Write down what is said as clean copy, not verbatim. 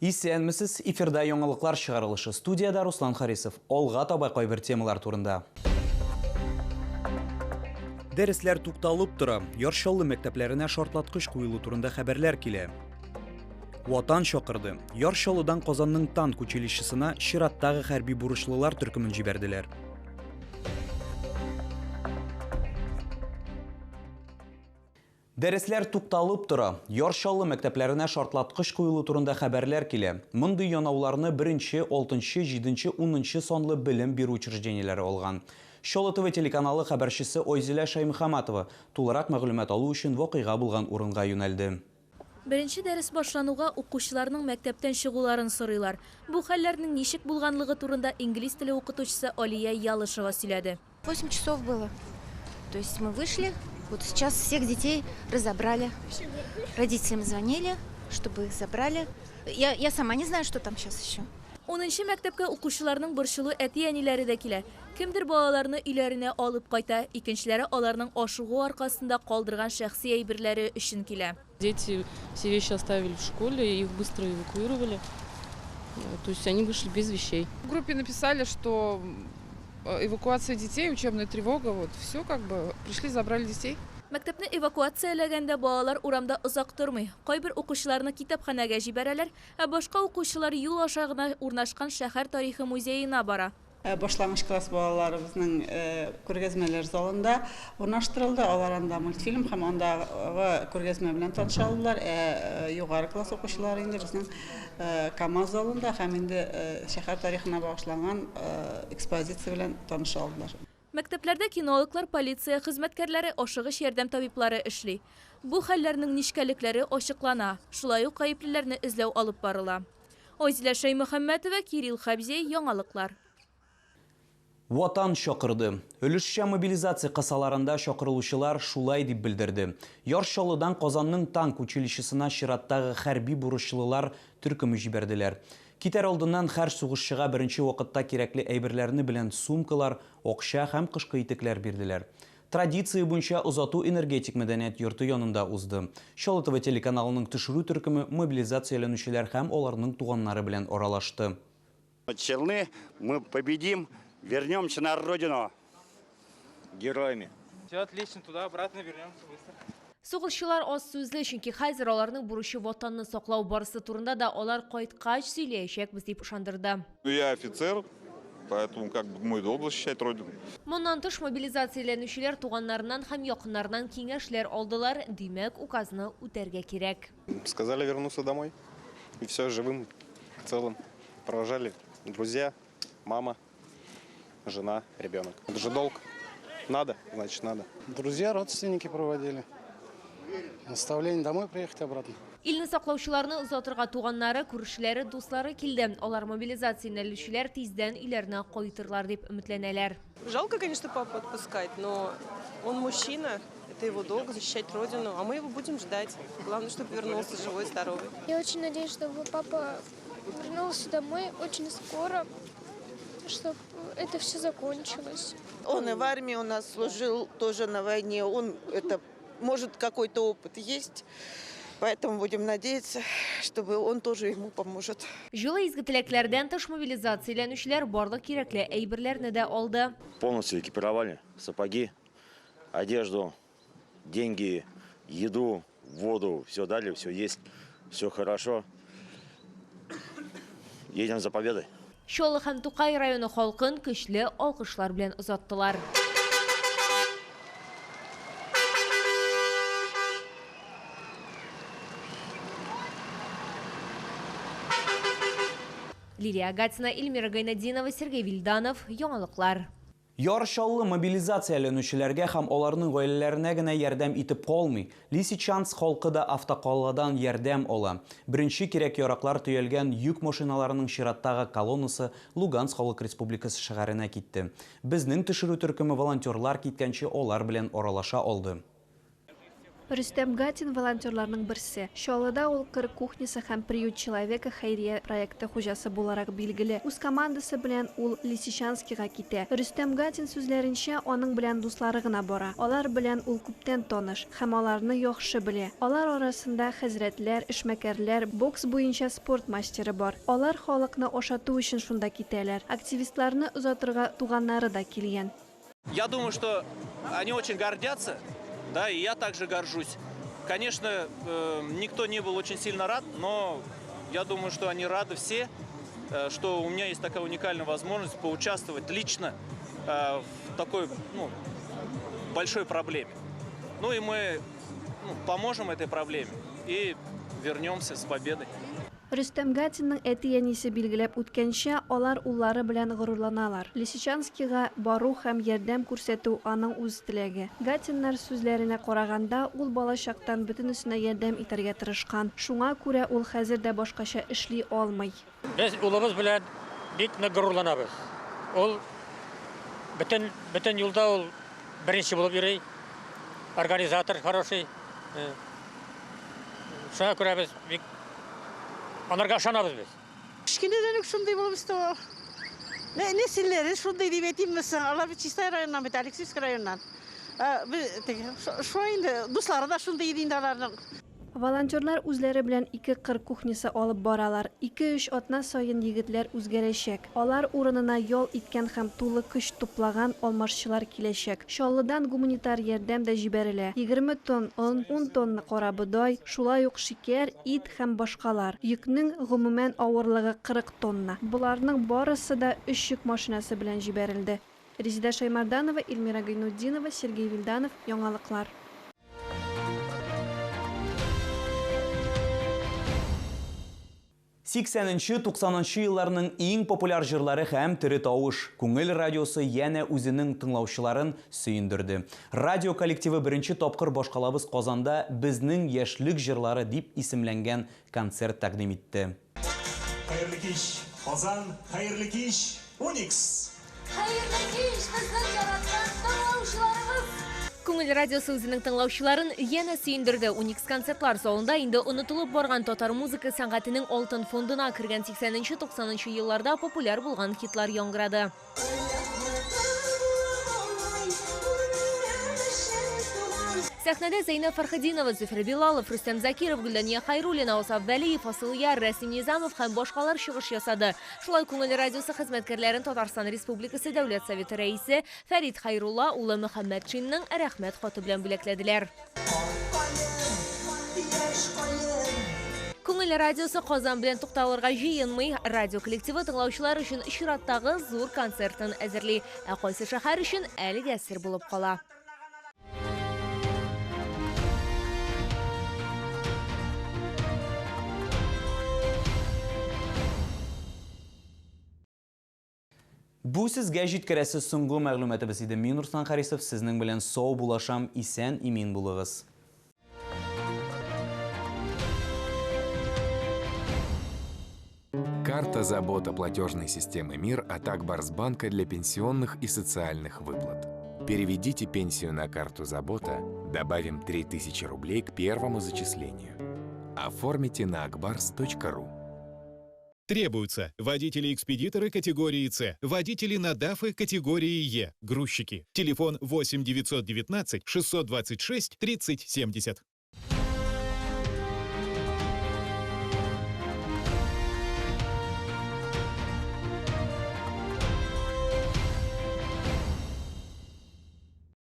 Исәнмесез, эфирда яңалыклар чыгарылышы. Студиядә Руслан Харисов. Алга таба кайбер темалар турында. Дәресләр тукталып тора. Яр Чаллы мәктәпләренә шартлаткыч куелу турында хәбәрләр килә. Ватан чакырды. Яр Чаллыдан Казанның танк училищесына чираттагы хәрби бурычлылар төркемен җибәрделәр. Дәресләр тукталып тора. Яр Чаллы мәктәпләренә шартлаткыч куелу турында хәбәрләр килә. Мондый янауларны беренче, алтынчы, җиденче, унынчы санлы белем бирү учреждениеләре алган. Чаллы ТВ телеканалы хәбәрчесе Айзилә Шәймөхәмәтова тулырак мәгълүмат алу өчен вакыйга булган урынга юнәлде. Беренче дәрес башлануга укучыларның мәктәптән чыгуларын сорыйлар. Бу хәлләрнең ничек булганлыгы турында инглиз теле укытучысы Алия Ялышева сөйләде. Восемь часов было. То есть мы вышли, вот сейчас всех детей разобрали. Родителям звонили, чтобы их забрали. Я, я сама не знаю, что там сейчас еще. Унынчы мәктәпкә укучыларның борчулы әти-әниләре дә килә. Кемдер балаларны өйләренә алып кайта, икенчеләре аларның ашыгу аркасында калдырган шәхси әйберләре өчен килә. Дети все вещи оставили в школе, их быстро эвакуировали. То есть они вышли без вещей. В группе написали, что эвакуация детей, учебная тревога, вот все как бы, пришли, забрали детей. Мәктәпне эвакуацияләгәндә балалар урамда озак тормый. Кайбер укучыларны китапханәгә җибәрәләр, ә башка укучылар юл аша гына урнашкан шәһәр тарихы музеена бара. Башлангыч класс балаларыбызның күргәзмәләр залында урнаштырылды. Алар анда мультфильм һәм андагы күргәзмә белән таныша алдылар. Ә югары класс укучылары инде безнең КАМАЗ залында һәм инде шәһәр тарихына багышланган экспозиция белән таныша алдылар. Мәктәпләрдә кинологлар, полиция хезмәткәрләре, ашыгыч ярдәм табиблары эшли. Бу хәлләрнең нечкәлекләре ачыклана, шулай ук гаеплеләрне эзләү алып барыла. Айзилә Шәймөхәммәтова, Кирилл Хәбзей, Яңалыклар. Ватан чакырды. Өлешчә мобилизация кысаларында чакырылучылар шулай дип белдерде. Яр Чаллыдан Казанның танк училищесына чираттагы хәрби бурычлылар төркеме җибәрделәр. Китәр алдыннан һәр сугышчыга беренче вакытта кирәкле әйберләрне белән сумкалар, акча һәм кышкы итекләр бирделәр. Традиция буенча озату Энергетик мәдәният йорты янында узды. Чаллы ТВ телеканалының төшерү төркеме мобилизацияләнүчеләр һәм аларның туганнары белән аралашты. Челны, мы победим, вернемся на родину героями. Все отлично, туда обратно вернемся быстро. Сугышчылар аз сүзле, чөнки хәзер аларның бурычы Ватанны саклау барысы турында да алар кайткач сөйләячәкбез дип ышандырды. Ну, я офицер, поэтому как бы мой долг защищать родину. Моннан тыш мобилизацияләнүчеләр туганнарыннан һәм якыннарыннан киңәшләр алдылар, димәк, указны үтәргә кирәк. Сказали вернуться домой. И все, живым, целым. Провожали друзья, мама, жена, ребенок. Это же долг. Надо, значит надо. Друзья, родственники проводили. Наставление домой приехать обратно. Илне саклаучыларны озатырга туганнары, күршеләре, дуслары килде. Алар мобилизацияләнүчеләр тиздән өйләренә кайтырлар дип өметләнәләр. Жалко, конечно, папу отпускать, но он мужчина, это его долг защищать родину, а мы его будем ждать. Главное, чтобы вернулся живой, здоровый. Я очень надеюсь, чтобы папа вернулся домой очень скоро, чтобы это все закончилось. Он и в армии у нас служил, тоже на войне. Он это, может, какой-то опыт есть. Поэтому будем надеяться, чтобы он тоже ему поможет. Җылы изге теләкләрдән тыш мобилизацияләнүчеләр барлык кирәкле әйберләрне дә алды. Полностью экипировали. Сапоги, одежду, деньги, еду, воду. Все дали, все есть, все хорошо. Едем за победой. Чаллы һәм Тукай районы халкын көчле алкышлар белән озаттылар. Лилия Агатина, Эльмира Гайнадинова, Сергей Вильданов. Яңалыклар. Яр Чаллы мобилизацияләнүчеләргә һәм аларның гаиләләренә генә ярдәм итеп калмый. Лисичанск халкы да автокаладан ярдәм ала. Беренче кирәк-яраклар төялгән йөк машиналарының чираттагы колоннасы Луганск Халык Республикасы шәһәренә китте. Безнең төшерү төркеме волонтерлар киткәнче алар белән аралаша алды. Рөстәм Гатин волонтерларның берсе. Чаллыда ул Кыр кухнясы һәм Приют человека хәйрия проекты хуҗасы буларак билгеле. Үз командасы белән ул Лисичанскига китә. Рөстәм Гатин сүзләренчә, аның белән дуслары гына бара. Алар белән ул күптән таныш һәм аларны яхшы белә. Алар арасында хәзрәтләр, эшмәкәрләр, бокс буенча спорт мастеры бар. Алар халыкны ашату өчен шунда китәләр. Активистларны озатырга туганнары да килгән. Я думаю, что они очень гордятся, да, и я также горжусь. Конечно, никто не был очень сильно рад, но я думаю, что они рады все, что у меня есть такая уникальная возможность поучаствовать лично в такой, ну, большой проблеме. Ну и мы, ну, поможем этой проблеме и вернемся с победой. Рөстәм Гатинның әти-әнисе билгеләп үткәнчә, алар уллары белән горурланалар. Лисичанскига бару һәм ярдәм күрсәтү аның үз теләге. Гатиннар сүзләренә караганда, ул балачактан бөтенесенә ярдәм итәргә тырышкан. Шуңа күрә ул хәзер дә башкача эшли алмый. Без улыбыз белән бик нык горурланабыз. Ул бөтен бөтен юлда ул беренче булып йөри. Организатор хороший. Шуңа күрә без бик анарга ышанабыз без. Кечкенәдән үк шундый булып үсте ул. Нәселләре шундый дип әйтимме соң? Алар бит Чистай районыннан бит, Алексеевск районыннан. Шулай инде, дуслары да шундый иде инде аларның. Волонтерлар үзләре белән ике кыр кухнясы алып баралар. Ике-өч атна саен егетләр үзгәрәчәк. Алар урынына ял иткән һәм тулы көч туплаган алмашчылар киләчәк. Чаллыдан гуманитар ярдәм дә җибәрелә. 20 тонн он, 10 тонна карабодай, шулай ук шикәр, ит һәм башкалар. Йөкнең гомумән авырлыгы 40 тонна. Боларның барысы да өч йөк машинасы белән җибәрелде. Резеда Шәймәрданова, Эльмира Гайнутдинова, Сергей Вильданов, Яңалыклар. Сиксәненче, туксанынчы елларның иң популяр җырлары һәм тере тавыш. Күңел радиосы янә үзенең тыңлаучыларын сөендерде. Радио коллективы беренче тапкыр башкалабыз Казанда Безнең яшьлек җырлары дип исемләнгән концерт тәкъдим итте. Хәерле кич, Казан, хәерле кич, Уникс! Хәерле кич, безнең яраткан тыңлаучыларыбыз! Күңел радиосы үзенең тыңлаучыларын янә сөендерде. Уникс концертлар залында инде онытылып барган татар музыка сәнгатенең алтын фондына кергән 80-90 елларда популяр булган хитлар яңгырады. Сәхнәдә Зәйнәб Фәрхетдинова, Зөфәр Билалов, Рөстәм Закиров, Гөлдания Хайруллина, Асаф Вәлиев, Асылъяр, Рәсим Низамов һәм башкалар чыгыш ясады. Шулай Күңел радиосы хезмәткәрләрен Татарстан Республикасы Дәүләт Советы рәисе Фәрит Хәйрулла улы Мөхәммәтшинның рәхмәт хаты белән бүләкләделәр. Күңел радиосы Казан белән тукталырга җыенмый. Радио коллективы тыңлаучылар өчен чираттагы зур концертын әзерли. Ә кайсы шәһәр өчен әлегә сер булып кала. Бу сезгә җиткерәсе соңгы мәгълүматыбыз иде. Мин Руслан Харисов сезнең белән сау булашам, исән имин булыгыз. Карта «Забота» платежной системы МИР от Акбарсбанка для пенсионных и социальных выплат. Переведите пенсию на карту «Забота», добавим 3000 рублей к первому зачислению. Оформите на akbars.ru. Требуются водители-экспедиторы категории С, водители на ДАФы категории Е, грузчики. Телефон 8 919 626 30 70.